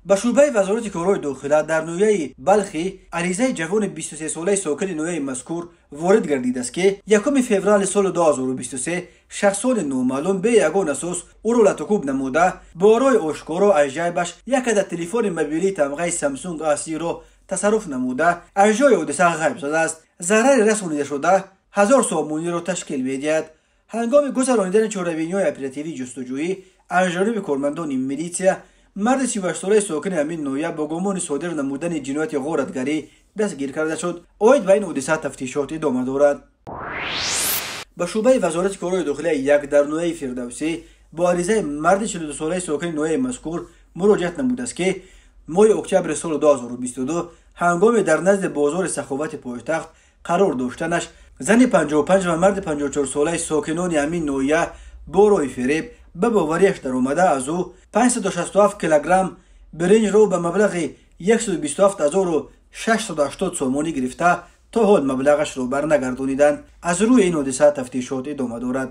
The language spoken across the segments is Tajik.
Ба шӯъбаи вазорати корҳои дохила дар ноҳияи Балхӣ аризаи ҷавони 23-солаи сокини ноҳияи мазкур ворид гардидааст, ки 1 феврали соли 2023 шахсони номаълум бе ягон асос ӯро латукӯб намуда, бо роҳи ошкоро аз ҷайбаш як адад телефони мобилии тамғаи Samsung A30-ро тасарруф намуда, аз ҷои ҳодиса ғайб задааст. Зарари расонидашуда 1000 сомониро ташкил медиҳад. Ҳангоми гузаронидани чорабиниҳои оперативии ҷустуҷӯӣ аз ҷониби кормандони милитсия, марди 38-солаи сокини ҳамин ноҳия бо гумони содир намудани ҷинояти ғоратгарӣ дастгир карда шуд. Оид ба ин ҳодиса тафтишот идома дорад. Ба шӯъбаи вазорати корҳои дохилияи як дар ноҳияи Фирдавсӣ бо аризаи марди 42-солаи сокини ноҳияи мазкур муроҷиат намудааст, ки моҳи октябри соли 2022 ҳангоме дар назди бозори Саховати пойтахт қарор доштанаш зани 55 ва марди 54-солаи сокинони ҳамин ноҳия бо роҳи фиреб ба боварияш даромада аз ӯ 567 килограмм биринҷро ба маблағи 127 680 сомонӣ гирифта, то ҳол маблағашро барнагардониданд. Аз рӯи ин ҳодиса тафтишот идома дорад.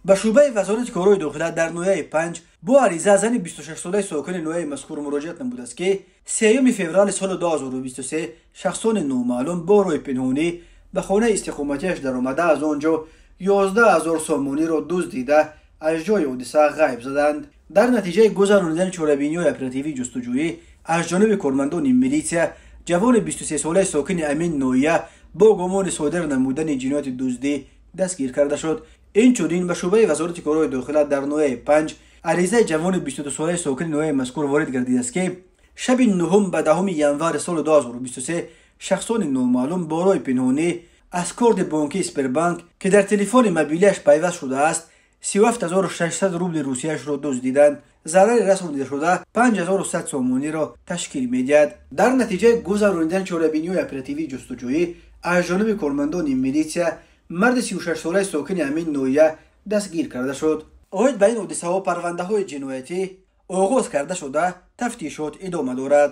Ба шӯъбаи вазорати корҳои дохила дар ноҳияи Панҷ бо ариза зани 26-солаи сокини ноҳияи мазкур муроҷиат намудааст, ки 3 феврали соли 2023 шахсони номаълум бо роҳи пинҳонӣ ба хонаи истиқоматиаш даромада, аз он ҷо 11 000 сомониро дуздида, аз ҷои ҳодиса ғайб заданд. Дар натиҷаи гузаронидани чорабиниҳои оперативии ҷустуҷӯӣ аз ҷониби кормандони милитсия, ҷавони 23-солаи сокини ҳамин ноҳия бо гумони содир намудани ҷинояти дуздӣ дастгир карда шуд. Инчунин ба шӯъбаи вазорати корҳои дохила дар ноҳияи Панҷ аризаи ҷавони 22-солаи сокини ноҳияи мазкур ворид гардидааст, ки шаби 9 ба 10 январи соли 2023 шахсони номаълум бо роҳи пинҳонӣ аз корти бонкии Сбербанк, ки дар телефони мобилиаш пайваст шудааст, 37 600 рубли русияшро дуздиданд. Зарари расонидашуда 5100 сомониро ташкил медиҳад. Дар натиҷаи гузаронидани чорабиниҳои оперативии ҷустуҷӯӣ аз ҷониби кормандони милитсия, марди 36-солаи сокини ҳамин ноҳия дастгир карда шуд. Оид ба ин ҳодисаҳо парвандаҳои ҷиноятӣ оғоз карда шуда, тафтишот идома дорад.